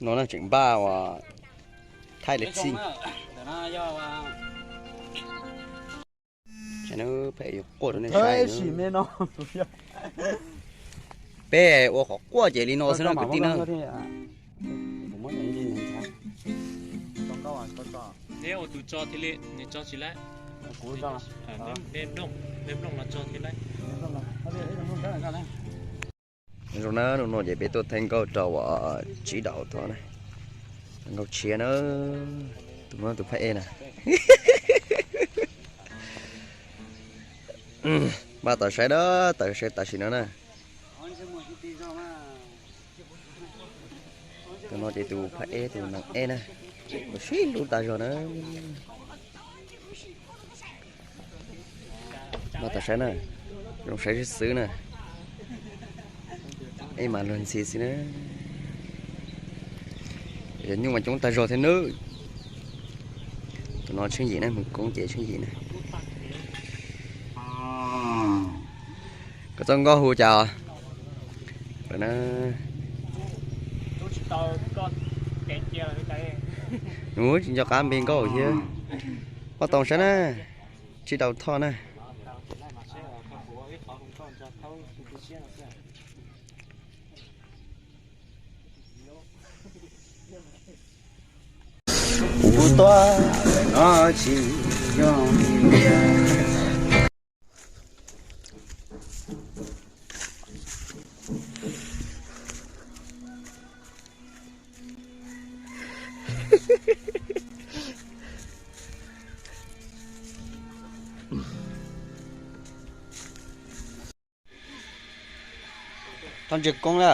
No na tseem npaj uas thaij lawv txij. Peb yuav quaj rau nej saib. Peb ua qhov quaj ces li no xwb na kwv tij na. Neb ua tus tso thiaj li, nws tso tsis laib. Neb nplooj, neb nplooj los tso thiaj laib. Zoo na, hnub no ces peb tuaj thaij nkauj rau uas Tsib Daus Thoj na. Nkauj tshiab na, tus no tus phab ej na. Npaj tau saib na, tau saib tam sim no na. Tus no ces tus phab ej tus nees ej na, kuv sib hlub tas zog na. Npaj tau saib na, zoo saib xwb xwb na. Ej mas luag ntxhi xwb na. Cov nyuj mas coob tag zog thiab nawb. Tus no tsheej yim na, mus koob ces tsheej yim na. Koj txoj nkauj hu cas? Ua tsis nco qab npe nkauj thiab. Pab tau saib na, Tsib Daus Thoj na. Kuv tuaj no tsis yog tiag. Thov ntsia koob na.